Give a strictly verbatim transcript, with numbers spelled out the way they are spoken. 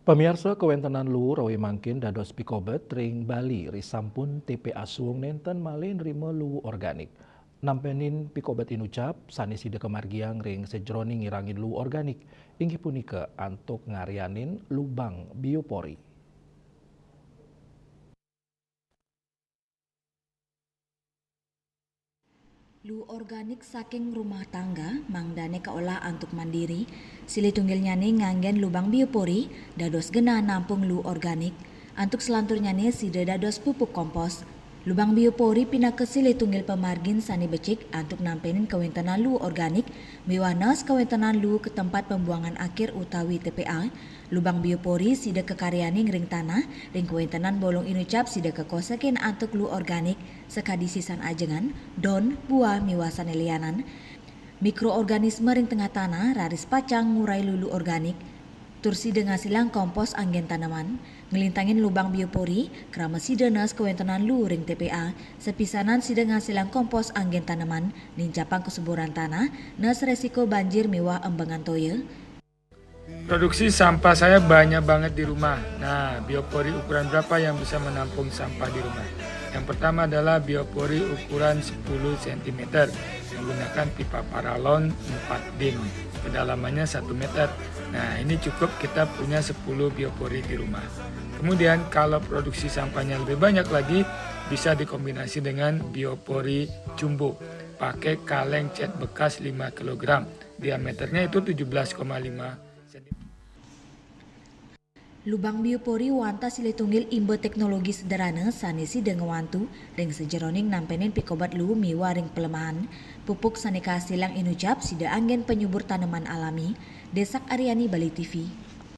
Pamiarsa, kawéntenan luu rawi mangkin dados pikobet ring Bali ri sampun T P A suung nénten malih nrima luu organik. Nampenin pikobet inucap sané sida kamargiang ring sajeroning ngirangin luu organik, inggih punika antuk ngaryanin lubang biopori. Luu organik saking rumah tangga mangdané kaolah antuk mandiri, silih tunggilnyané nganggén lubang biopori dados genah nampung luu organik, antuk selanturnyané sida dados pupuk kompos. Lubang biopori pinaka silih tunggil pamargin sané becik antuk nampenin kawéntenan luu organik miwah naas kawéntenan luu ka tempat pembuangan akhir utawi T P A. Lubang biopori sida kakaryanin ring tanah, ring kawéntenan bolong inucap sida kakosekin antuk luu organik, sakadi sisan ajengan, don, buah, miwah sané lianan. Mikroorganisme ring tengah tanah raris pacang ngurai luu organik, tur sida ngasilang kompos anggén taneman. Nglintangin lubang biopori, krama sida naas kawéntenan luu ring T P A, sapisanan sida ngasilang kompos anggén taneman, nincapang kasuburan tanah, naas resiko banjir miwah embengan toya. Produksi sampah saya banyak banget di rumah. Nah, biopori ukuran berapa yang bisa menampung sampah di rumah? Yang pertama adalah biopori ukuran sepuluh sentimeter, menggunakan pipa paralon empat dim, kedalamannya satu meter. Nah, ini cukup kita punya sepuluh biopori di rumah. Kemudian, kalau produksi sampahnya lebih banyak lagi, bisa dikombinasi dengan biopori jumbo. Pakai kaleng cat bekas lima kilogram. Diameternya itu tujuh belas koma lima sentimeter. Lubang biopori wantah silih tunggil imba teknologi sederhana sané sida ngwantu ring sajeroning nampenin pikobet luu miwah ring pelemahan. Pupuk sané kasilang inucap sida anggén penyubur taneman alami. Desak Aryani, Bali T V.